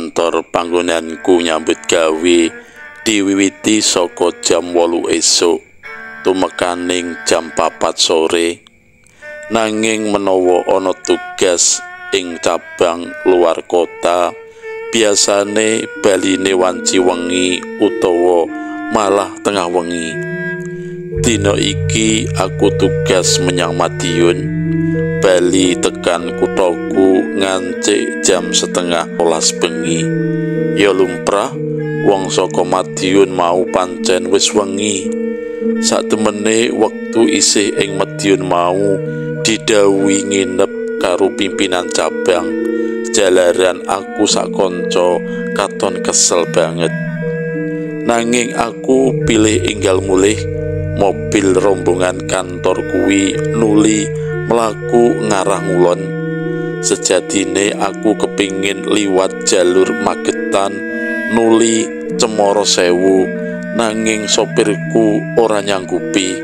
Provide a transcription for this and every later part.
Kantor panggonanku nyambut gawe diwiwiti saka jam 8 esuk tumekaning jam 4 sore. Nanging menawa ana tugas ing cabang luar kota, biasane baline wanci wengi utawa malah tengah wengi. Dina iki aku tugas menyang Madiun. Bali tekan kuthaku ngancik jam 11:30 bengi. Ya lumrah wong saka Madiun mau pancen wis wengi. Saktemene wektu isih ing Madiun mau didhawuhi nginep karo pimpinan cabang. Jalaran aku sak kanca katon kesel banget. Nanging aku pilih enggal mulih. Mobil rombongan kantor kuwi nuli mlaku ngarah ngulon. Sejatine aku kepingin liwat jalur Magetan nuli Cemoro Sewu, nanging sopirku ora nyanggupi.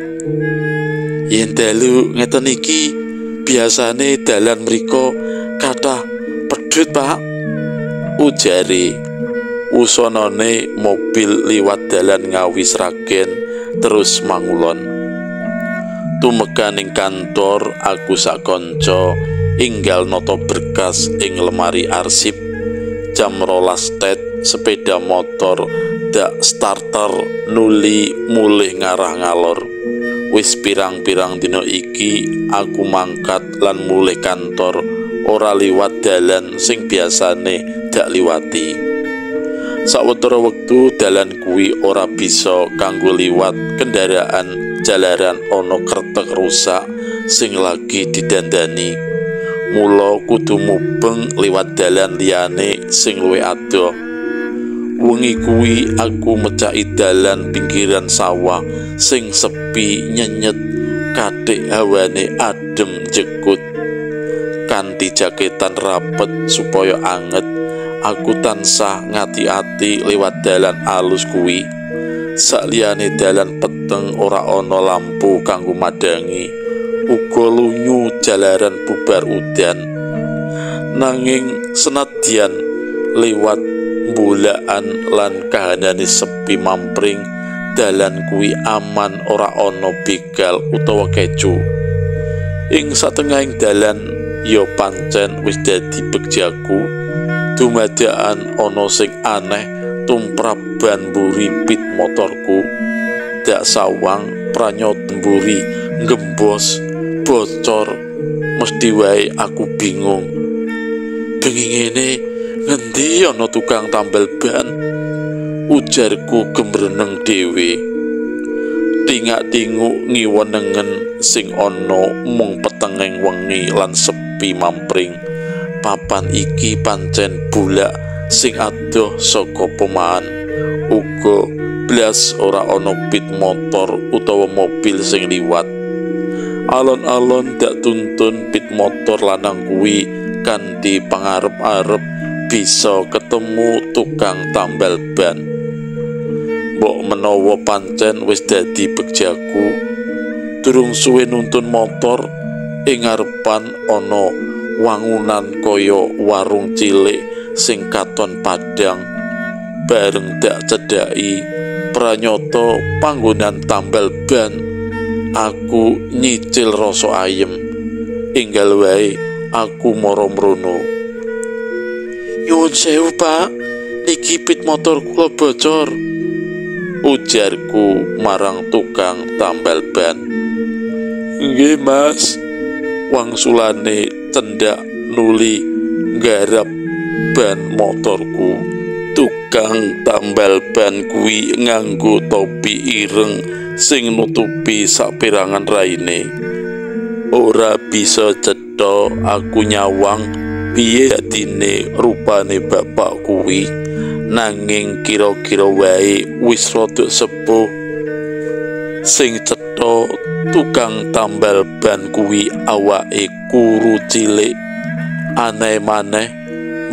Yen dalu ngeten iki biasane dalan mriko kathah pedhut, Pak, ujare. Wusonone mobil liwat dalan Ngawi Sragen terus mangulon. Tumekaning kantor aku sak kanca enggal nata berkas ing lemari arsip. Jam 12 tet sepeda motor dak starter nuli mulih ngarah ngalor. Wis pirang-pirang dina iki aku mangkat lan mulih kantor ora liwat dalan sing biasane dak liwati. Sawetara wektu dalan kuwi ora bisa kanggo liwat kendaraan jalaran ana kretek rusak sing lagi didandani. Mula kudu mubeng liwat dalan liyane sing luwih adoh. Wengi kuwi aku mecaki dalan pinggiran sawah sing sepi nyenyet, kathik hawane adem jekut. Kanthi jaketan rapet supaya anget, aku tansah ngati-ati liwat dalan alus kuwi. Sakliyane dalan peteng ora ana lampu kanggo madangi, uga lunyu jalaran bubar udan. Nanging senadyan liwat mbulaan lan kahanane sepi mampring, dalan kuwi aman ora ana begal utawa kecu. Ing satengahing dalan ya pancen wis dadi begjaku. Dumadakan ana sing aneh tumrap ban mburi pit motorku. Dak sawang pranyot mburi ngembos bocor, mesti wae aku bingung. Bengi ngene ngendi ana tukang tambal ban? Ujarku gemreneng dhewe. Tingak-tinguk ngiwa nengen sing ana mung petenging wengi lan sepi mampring. Papan iki pancen bulak sing adoh saka pomahan. Uga blas ora ana pit motor utawa mobil sing liwat. Alon-alon dak tuntun pit motor lanang kuwi kanthi pangarep-arep bisa ketemu tukang tambal ban. Mbok menawa pancen wis dadi begjaku. Durung suwe nuntun motor ing ngarepan ana wangunan kaya warung cilik sing katon padhang. Bareng dak cedhaki pranyata panggonan tambal ban. Aku nyicil rasa ayem. Enggal wae aku mara mrono. Nyuwun sewu, Pak, niki pit motor kula bocor, ujarku marang tukang tambal ban. Nggih, Mas, wangsulane cendak nuli nggarap ban motorku. Tukang tambal ban kuwi nganggo topi ireng sing nutupi saperangan raine. Ora bisa cetha aku nyawang piye dadine rupane bapak kuwi, nanging kira-kira wae wis rada sepuh. Sing cetha tukang tambal ban kuwi awake kuru cilik. Aneh maneh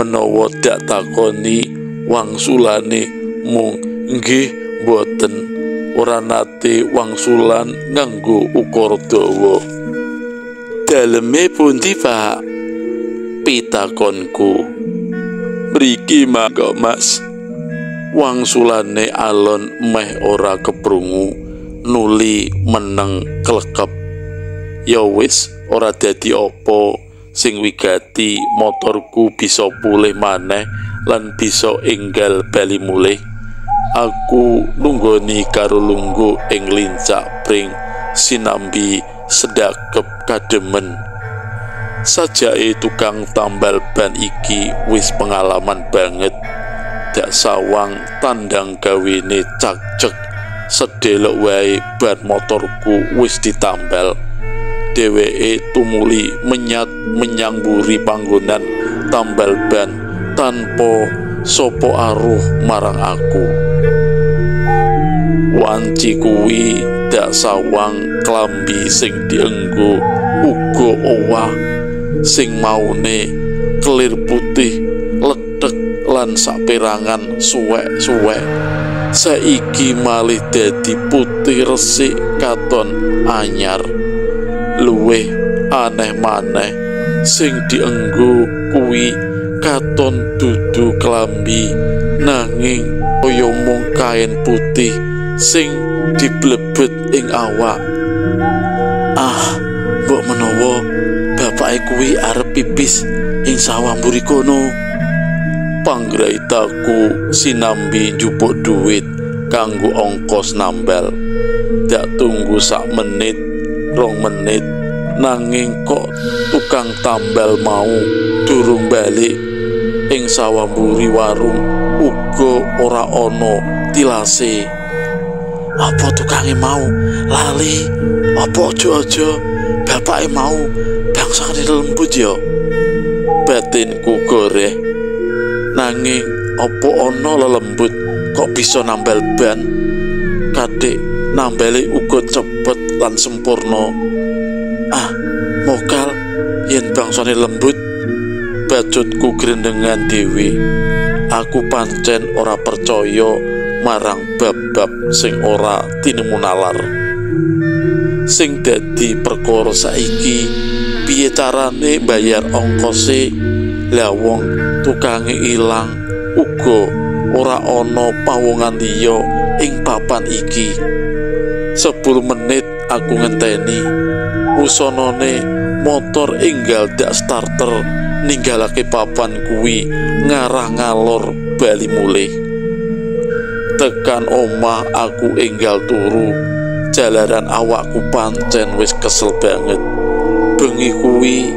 menawa dak takoni wangsulane mung nggih mboten, ora nate wangsulan nganggo ukara dawa. Daleme pundi, Pak? Pitakonku. Mriki mangga Mas. Wangsulane alon meh ora keprungu, nuli meneng klekep. Ya wis, ora dadi apa, sing wigati motorku bisa pulih maneh lan bisa enggal bali mulih. Aku nunggoni karo lungguh ing lincak pring sinambi sedakep kademen. Sajake tukang tambal ban iki wis pengalaman banget. Dak sawang tandang gawene cak-cek, sedelok wae ban motorku wis ditambal. Dheweke tumuli menyat menyang mburi panggonan tambal ban tanpa sapa aruh marang aku. Wanci kuwi dak sawang klambi sing dienggo uga owah, sing maune kelir putih lethek lan saperangan suwek-suwek, saiki malih dadi putih resik katon anyar. Luwih aneh maneh, sing dienggo kuwi katon dudu klambi nanging kaya mung kain putih sing diblebet ing awak. Ah, mbok menawa bapake kuwi arep pipis ing sawah mburi kono. Panggraitaku sinambi njupuk duit kanggo ongkos nambal. Dak tunggu sak menit, 2 menit, nanging kok tukang tambal mau durung balik. Ing sawah mburi warung uga ora ana tilase. Apa tukange mau lali? Apa aja-aja bapake mau bangsane lembut ya? Batinku goreh. Nanging apa ana lelembut kok bisa nambal ban? Kadek nambale uga cepet lan sempurna. Ah, mokal yen bangsane lembut. Bacutku grendengan dhewe. Aku pancen ora percaya marang bab-bab sing ora tinemu nalar. Sing dadi perkara saiki piye carane bayar ongkose? Lah wong tukange ilang, uga ora ana pawongan liya ing papan iki. 10 menit aku ngenteni. Wusanane motor enggal dak starter ninggalake papan kuwi ngarah ngalor bali mulih. Tekan omah aku enggal turu, jalaran awakku pancen wis kesel banget. Bengi kuwi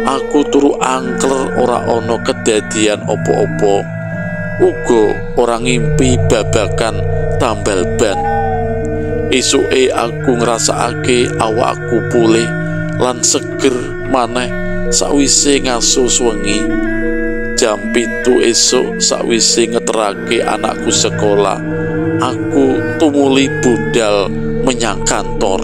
aku turu angker ora ana kedadian apa-apa. Uga ora ngimpi babakan tambal ban. Isuke aku ngrasakake awakku pulih lan seger maneh sawise ngaso suwengi. Jam 7 esuk sawise ngeterake anakku sekolah, aku tumuli budal menyang kantor.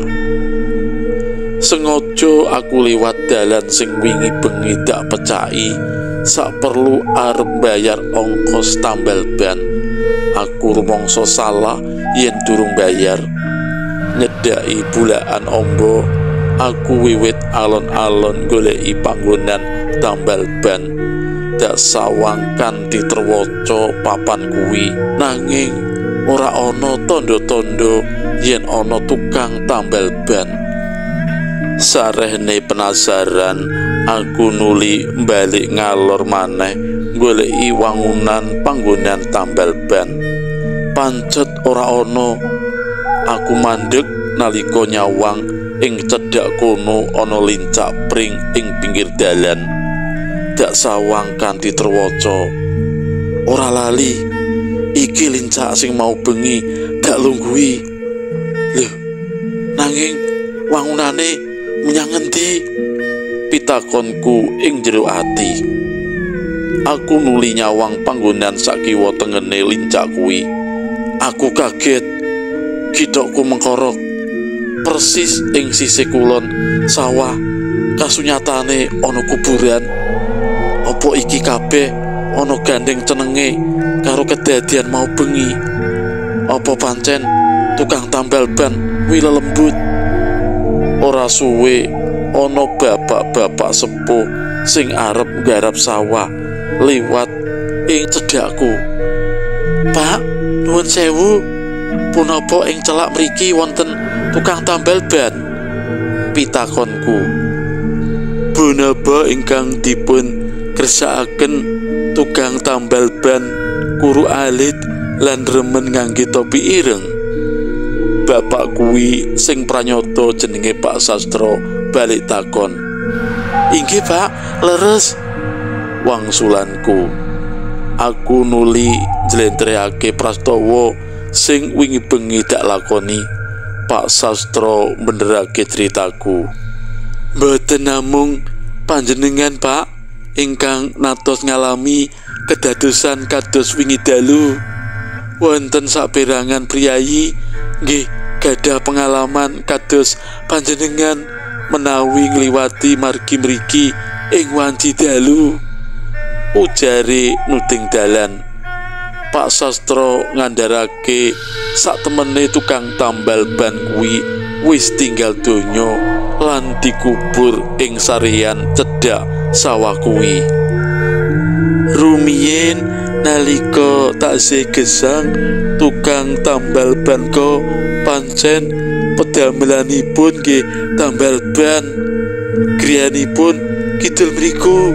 Sengaja aku liwat dalan sing wingi bengi dak pecaki, sak perlu arep bayar ongkos tambal ban. Aku rumangsa salah yen durung bayar. Nyedaki bulaan ombo, aku wiwit alon-alon goleki panggonan tambal ban. Dak sawang kanthi terwaca papan kuwi, nanging ora ana tandha-tandha yen ana tukang tambal ban. Sarehne penasaran, aku nuli balik ngalor maneh goleki wangunan panggonan tambal ban. Pancet ora ana. Aku mandeg nalika nyawang ing cedhak kono ana lincak pring ing pinggir dalan. Dak sawang kanthi terwaca. Ora lali, iki lincak sing mau bengi dak lungguhi. Lho, nanging wangunane menyang ngendi? Pitakonku ing jero ati. Aku nuli nyawang panggonan sakiwa tengene lincak kuwi. Aku kaget, githokku mengkorok. Persis ing sisih kulon sawah kasunyatane ana kuburan. Apa iki kabeh ana gandeng cenenge karo kedadian mau bengi? Apa pancen tukang tambal ban kuwi lelembut? Ora suwe ana bapak-bapak sepuh sing arep nggarap sawah liwat ing cedhakku. "Pak, nuwun sewu, punapa ing celak mriki wonten tukang tambal ban?" pitakonku. "Punapa ingkang dipun kersakaken tukang tambal ban kuru alit lan remen ngangge topi ireng?" Bapak kuwi sing pranyata jenenge Pak Sastro balik takon. "Inggih Pak, leres," wangsulanku. Aku nuli njlentrehake prastawa sing wingi bengi dak lakoni. Pak Sastro benerake critaku. "Mboten namung panjenengan Pak ingkang natos ngalami kedadosan kados wingi dalu. Wonten saperangan priyayi nggih gadah pengalaman kados panjenengan menawi ngliwati margi mriki ing wanci dalu," ujare nuding dalan. Pak Sastro ngandharake sak temene tukang tambal ban kuwi wis tinggal donya lan dikubur ing sarean cedhak sawah kuwi. "Rumiyin nalika taksih gesang, tukang tambal ban ko pancen pedamelanipun nggih tambal ban. Griyanipun kidul mriku.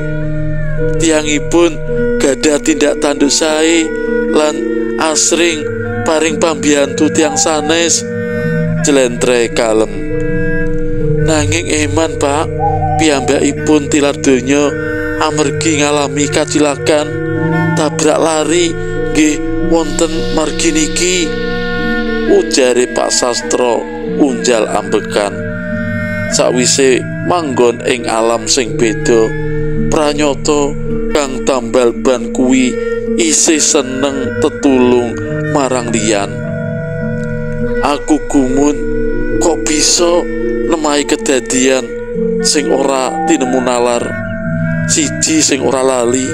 Tiyangipun gadah tindak tanduk sae lan asring paring pambiyantu tiyang sanes," jlentre kalem. "Nanging eman Pak, piyambakipun tilar donya amargi ngalami kacilakan tabrak lari nggih wonten margi niki," ujare Pak Sastro unjal ambekan. Sawise manggon ing alam sing beda, pranyata kang tambal ban kuwi isih seneng tetulung marang liyan. Aku gumun kok bisa nemahi kedadian sing ora tinemu nalar. Siji sing ora lali,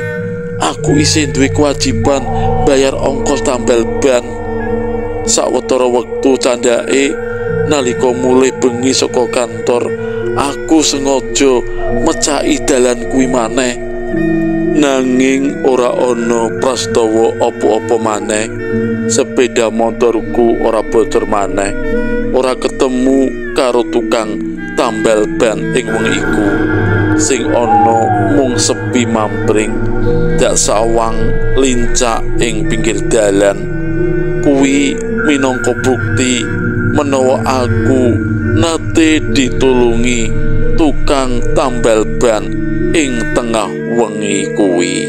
aku isih duwe kewajiban bayar ongkos tambal ban. Sawetara wektu candhake nalika mulih bengi saka kantor, aku sengaja mecaki dalan kuwi maneh. Nanging ora ana prastawa apa-apa maneh. Sepeda motorku ora bocor maneh. Ora ketemu karo tukang tambal ban ing wengi iku. Sing ana mung sepi mampring, dak sawang lincak ing pinggir dalan. Kuwi minangka bukti menawa aku nate ditulungi tukang tambal ban ing tengah wengi kuwi.